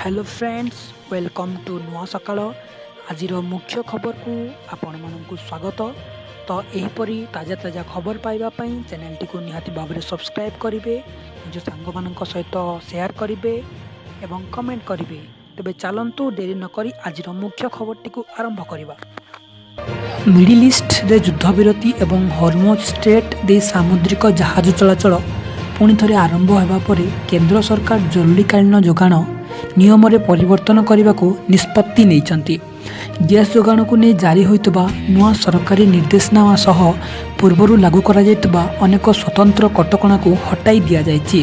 Hello friends, welcome to ନୂଆ ସକାଳ। ଆଜିର ମୁଖ୍ୟ ଖବରକୁ ଆପଣମାନଙ୍କୁ ସ୍ୱାଗତ। ତ ଏହିପରି ତାଜା ତାଜା ଖବର ପାଇବା ପାଇଁ ଚ୍ୟାନେଲଟିକୁ ନିହାତି ଭାବରେ ସବସ୍କ୍ରାଇବ୍ କରିବେ, ନିଜ ସାଙ୍ଗମାନଙ୍କ ସହିତ ସେୟାର କରିବେ ଏବଂ କମେଣ୍ଟ କରିବେ। ତେବେ ଚାଲନ୍ତୁ, ଡେରି ନକରି ଆଜିର ମୁଖ୍ୟ ଖବରଟିକୁ ଆରମ୍ଭ କରିବା। ମିଡ଼ିଲ୍ ଇଷ୍ଟରେ ଯୁଦ୍ଧବିରତି ଏବଂ ହର୍ମୋଜ ଷ୍ଟ୍ରେଟ୍ ଦେଇ ସାମୁଦ୍ରିକ ଜାହାଜ ଚଳାଚଳ ପୁଣି ଥରେ ଆରମ୍ଭ ହେବା ପରେ କେନ୍ଦ୍ର ସରକାର ଜରୁରୀକାଳୀନ ଯୋଗାଣ ନିୟମରେ ପରିବର୍ତ୍ତନ କରିବାକୁ ନିଷ୍ପତ୍ତି ନେଇଛନ୍ତି। ଗ୍ୟାସ୍ ଯୋଗାଣକୁ ନେଇ ଜାରି ହୋଇଥିବା ନୂଆ ସରକାରୀ ନିର୍ଦ୍ଦେଶନାମା ସହ ପୂର୍ବରୁ ଲାଗୁ କରାଯାଇଥିବା ଅନେକ ସ୍ୱତନ୍ତ୍ର କଟକଣାକୁ ହଟାଇ ଦିଆଯାଇଛି।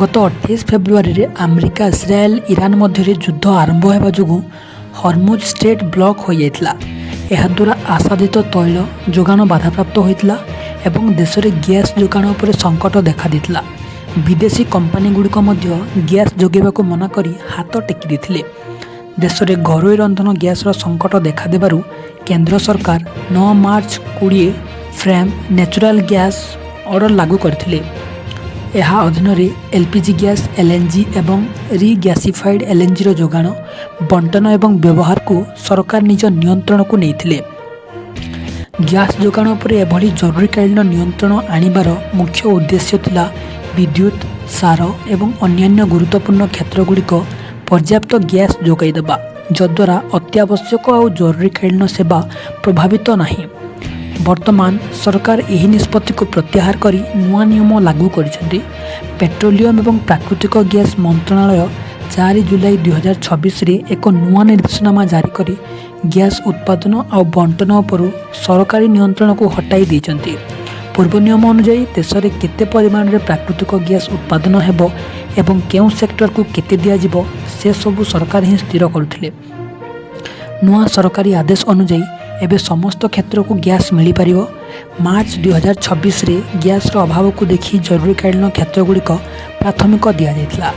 ଗତ 28 ଫେବୃଆରୀରେ ଆମେରିକା, ଇସ୍ରାଏଲ, ଇରାନ ମଧ୍ୟରେ ଯୁଦ୍ଧ ଆରମ୍ଭ ହେବା ଯୋଗୁଁ ହର୍ମୁଜ ଷ୍ଟ୍ରେଟ୍ ବ୍ଲକ୍ ହୋଇଯାଇଥିଲା। ଏହାଦ୍ୱାରା ଅଶୋଧିତ ତୈଳ ଯୋଗାଣ ବାଧାପ୍ରାପ୍ତ ହୋଇଥିଲା ଏବଂ ଦେଶରେ ଗ୍ୟାସ୍ ଯୋଗାଣ ଉପରେ ସଙ୍କଟ ଦେଖାଦେଇଥିଲା। ବିଦେଶୀ କମ୍ପାନୀଗୁଡ଼ିକ ମଧ୍ୟ ଗ୍ୟାସ୍ ଯୋଗାଇବାକୁ ମନା କରି ହାତ ଟେକି ଦେଇଥିଲେ। ଦେଶରେ ଘରୋଇ ରନ୍ଧନ ଗ୍ୟାସ୍ର ସଙ୍କଟ ଦେଖାଦେବାରୁ କେନ୍ଦ୍ର ସରକାର 9 March 20 frame natural gas order ଲାଗୁ କରିଥିଲେ। ଏହା ଅଧୀନରେ ଏଲ୍ପିଜି ଗ୍ୟାସ୍, ଏଲ୍ଏନ୍ଜି ଏବଂ ରିଗ୍ୟାସିଫାଇଡ୍ ଏଲ୍ଏନ୍ଜିର ଯୋଗାଣ, ବଣ୍ଟନ ଏବଂ ବ୍ୟବହାରକୁ ସରକାର ନିଜ ନିୟନ୍ତ୍ରଣକୁ ନେଇଥିଲେ। ଗ୍ୟାସ୍ ଯୋଗାଣ ଉପରେ ଏଭଳି ଜରୁରୀକାଳୀନ ନିୟନ୍ତ୍ରଣ ଆଣିବାର ମୁଖ୍ୟ ଉଦ୍ଦେଶ୍ୟ ଥିଲା ବିଦ୍ୟୁତ, ସାର ଏବଂ ଅନ୍ୟାନ୍ୟ ଗୁରୁତ୍ୱପୂର୍ଣ୍ଣ କ୍ଷେତ୍ରଗୁଡ଼ିକ ପର୍ଯ୍ୟାପ୍ତ ଗ୍ୟାସ୍ ଯୋଗାଇଦେବା, ଯଦ୍ୱାରା ଅତ୍ୟାବଶ୍ୟକ ଆଉ ଜରୁରୀକାଳୀନ ସେବା ପ୍ରଭାବିତ ନାହିଁ। ବର୍ତ୍ତମାନ ସରକାର ଏହି ନିଷ୍ପତ୍ତିକୁ ପ୍ରତ୍ୟାହାର କରି ନୂଆ ନିୟମ ଲାଗୁ କରିଛନ୍ତି। ପେଟ୍ରୋଲିୟମ ଏବଂ ପ୍ରାକୃତିକ ଗ୍ୟାସ୍ ମନ୍ତ୍ରଣାଳୟ 4 ଜୁଲାଇ 2026ରେ ଏକ ନୂଆ ନିର୍ଦ୍ଦେଶନାମା ଜାରି କରି ଗ୍ୟାସ୍ ଉତ୍ପାଦନ ଆଉ ବଣ୍ଟନ ଉପରୁ ସରକାରୀ ନିୟନ୍ତ୍ରଣକୁ ହଟାଇ ଦେଇଛନ୍ତି। ପୂର୍ବ ନିୟମ ଅନୁଯାୟୀ ଦେଶରେ କେତେ ପରିମାଣରେ ପ୍ରାକୃତିକ ଗ୍ୟାସ୍ ଉତ୍ପାଦନ ହେବ ଏବଂ କେଉଁ ସେକ୍ଟରକୁ କେତେ ଦିଆଯିବ, ସେସବୁ ସରକାର ହିଁ ସ୍ଥିର କରୁଥିଲେ। ନୂଆ ସରକାରୀ ଆଦେଶ ଅନୁଯାୟୀ ଏବେ ସମସ୍ତ କ୍ଷେତ୍ରକୁ ଗ୍ୟାସ୍ ମିଳିପାରିବ। ମାର୍ଚ୍ଚ 2026ରେ ଗ୍ୟାସ୍ର ଅଭାବକୁ ଦେଖି ଜରୁରୀକାଳୀନ କ୍ଷେତ୍ରଗୁଡ଼ିକ ପ୍ରାଥମିକ ଦିଆଯାଇଥିଲା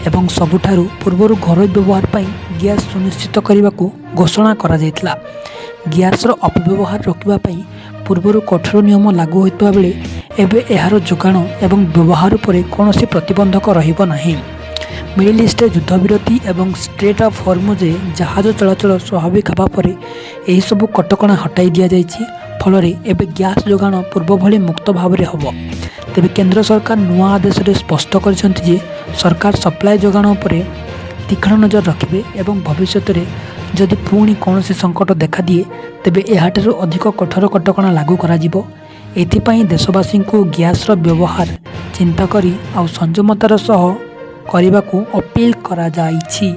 ଏବଂ ସବୁଠାରୁ ପୂର୍ବରୁ ଘରୋଇ ବ୍ୟବହାର ପାଇଁ ଗ୍ୟାସ୍ ସୁନିଶ୍ଚିତ କରିବାକୁ ଘୋଷଣା କରାଯାଇଥିଲା। ଗ୍ୟାସ୍ର ଅପବ୍ୟବହାର ରୋକିବା ପାଇଁ ପୂର୍ବରୁ କଠୋର ନିୟମ ଲାଗୁ ହୋଇଥିବା ବେଳେ ଏବେ ଏହାର ଯୋଗାଣ ଏବଂ ବ୍ୟବହାର ଉପରେ କୌଣସି ପ୍ରତିବନ୍ଧକ ରହିବ ନାହିଁ। ମିଡ଼ିଲ୍ ଇଷ୍ଟରେ ଯୁଦ୍ଧବିରତି ଏବଂ ଷ୍ଟ୍ରେଟ୍ ଅଫ୍ ହର୍ମୁଜରେ ଜାହାଜ ଚଳାଚଳ ସ୍ୱାଭାବିକ ହେବା ପରେ ଏହିସବୁ କଟକଣା ହଟାଇ ଦିଆଯାଇଛି। ଫଳରେ ଏବେ ଗ୍ୟାସ୍ ଯୋଗାଣ ପୂର୍ବ ଭଳି ମୁକ୍ତ ଭାବରେ ହେବ। ତେବେ କେନ୍ଦ୍ର ସରକାର ନୂଆ ଆଦେଶରେ ସ୍ପଷ୍ଟ କରିଛନ୍ତି ଯେ ସରକାର ସପ୍ଲାଏ ଯୋଗାଣ ଉପରେ ତୀକ୍ଷ୍ଣ ନଜର ରଖିବେ ଏବଂ ଭବିଷ୍ୟତରେ ଯଦି ପୁଣି କୌଣସି ସଙ୍କଟ ଦେଖାଦିଏ, ତେବେ ଏହାଠାରୁ ଅଧିକ କଠୋର କଟକଣା ଲାଗୁ କରାଯିବ। ଏଥିପାଇଁ ଦେଶବାସୀଙ୍କୁ ଗ୍ୟାସ୍ର ବ୍ୟବହାର ଚିନ୍ତା କରି ଆଉ ସଂଯମତାର ସହ କରିବାକୁ ଅପିଲ କରାଯାଇଛି।